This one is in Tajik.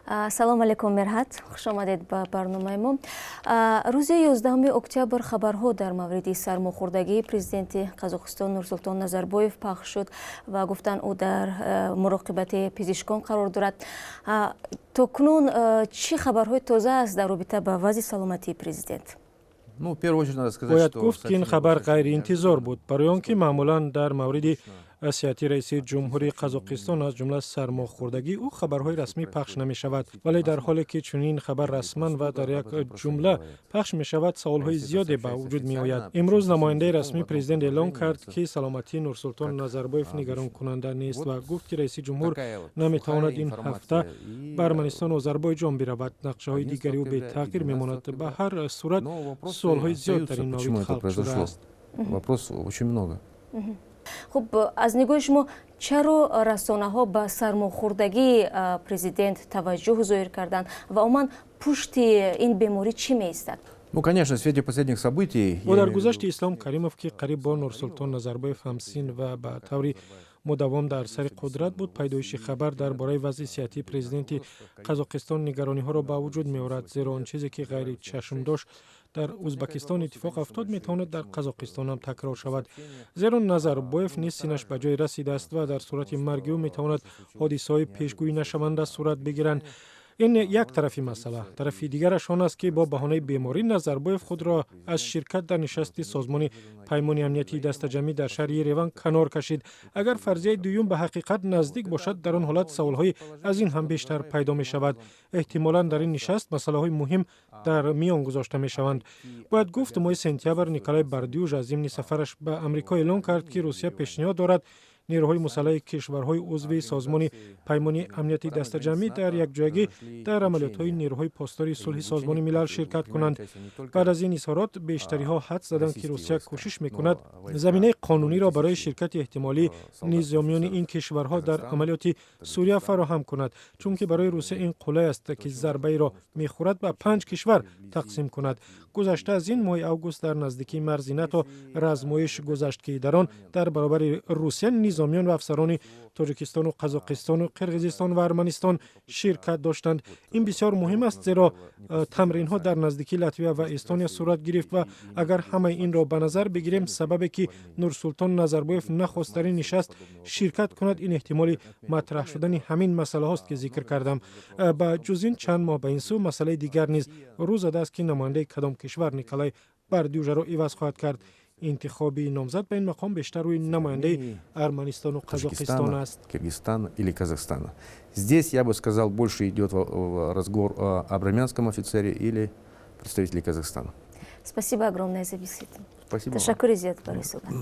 Салом алейкум, Мирҳат, хуш омадед ба барномаи мо. Рӯзи 11 октябр хабарҳо дар мавриди сармохӯрдагии президенти Қазоқистон Нурсултон Назарбоев пахш шуд ва гуфтанд, ӯ дар муроқибати пизишкон қарор дорад. То кунун чӣ хабарҳои тоза аст дар робита ба вазъи саломатии президент? Бояд гуфт, ки ин хабар ғайриинтизор буд, барои он ки маъмулан дар мавриди сиҳати раиси ҷумҳури Қазоқистон, аз ҷумла сармохӯрдагии ӯ, хабарҳои расмӣ пахш намешавад. Вале дар ҳоле ки чунин хабар расман ва дар як ҷумла пахш мешавад, саволҳои зиёде ба вуҷуд меояд. Имрӯз намояндаи расмии президент эълон кард, ки саломатии Нурсултон Назарбоев нигаронкунанда нест ва гуфт, ки раиси ҷумҳур наметавонад ин ҳафта ба Арманистону Озарбойҷон биравад. Нақшаҳои дигари ӯ бетағйир мемонад. Ба ҳар сурат, суолҳои зиёд дар ин маврид халқ шудааст. Вопросов очень много. Хуб, аз нигоҳи шумо, чаро расонаҳо ба сармохӯрдагии президент таваҷҷӯҳ зоҳир карданд ва умуман пушти ин беморӣ чӣ меистад? Ну, конечно, в свете последних событий. Бо даргузашти Ислом Каримов, ки қариб бо Нурсултон Назарбоев ҳамсин ва ба таври мудавом дар сари қудрат буд, пайдоиши хабар дар бораи вазъи сиҳатии президенти Қазоқистон нигарониҳоро ба вуҷуд меорад, зеро он чизе ки ғайричашмдошт дар Узбакистон иттифоқ афтод, метавонад дар Қазоқистон ҳам такрор шавад, зеро Назарбоев низ синнаш ба ҷое расидааст ва дар сурати марги ӯ метавонад ҳодисаҳои пешгӯӣ нашаванда сурат бигиранд. Ин як тарафи масъала. Тарафи дигараш он аст, ки бо баҳонаи беморӣ Назарбоев худро аз ширкат дар нишасти Созмони Паймони Амнияти Дастаҷамъӣ дар шаҳри Ереван канор кашид. Агар фарзияи дуюм ба ҳақиқат наздик бошад, дар он ҳолат саволҳои аз ин ҳам бештар пайдо мешавад. Эҳтимолан дар ин нишаст масъалаҳои муҳим дар миён гузошта мешаванд. Бояд гуфт, моҳи сентябр Николай Бардюжа аз зимни сафараш ба Амрико эълон кард, ки Русия пешниҳод дорад нерӯҳои мусаллаҳи кишварҳои узви Созмони Паймони Амнияти Дастаҷамъӣ дар якҷоягӣ дар амалиётҳои нерӯҳои посдори сулҳи Созмони Милал ширкат кунанд. Баъд аз ин изҳорот бештариҳо ҳадс заданд, ки Русия кӯшиш мекунад заминаи қонуниро барои ширкати эҳтимолии низомиёни ин кишварҳо дар амалиёти Сурия фароҳам кунад, чунки барои Русия ин қулай аст, ки зарбаеро мехӯрад, ба панҷ кишвар тақсим кунад. Гузашта аз ин, моҳи август дар наздикии марзи НАТО размоиш гузашт, ки дар он дар баробари Русия низомиён ва афсарони Тоҷикистону Қазоқистону Қирғизистон ва Арманистон ширкат доштанд. Ин бисёр муҳим аст, зеро тамринҳо дар наздикии Латвия ва Эстония сурат гирифт. Ва агар ҳамаи инро ба назар бигирем, сабабе ки Нурсултон Назарбоев нахост дар ин нишаст ширкат кунад, ин эҳтимоли матраҳ шудани ҳамин масъалаҳост, ки зикр кардам. Ба ҷуз ин, чанд моҳ ба ин сӯ масъалаи дигар низ рӯ задааст, ки намояндаи кадом кишвар Николай Бардюжаро иваз хоҳад кард. Интихоби номзад ба ин мақом бештар рӯи намояндаи Арманистону Қазоқистон аст. Киргизстана или Казахстана. Здесь, я бы сказал, больше идет разговор об армянском офицере или представителе Казахстана. Спасибо огромное за беседу. Спасибо. Ташаккури зиёд барои суҳбат.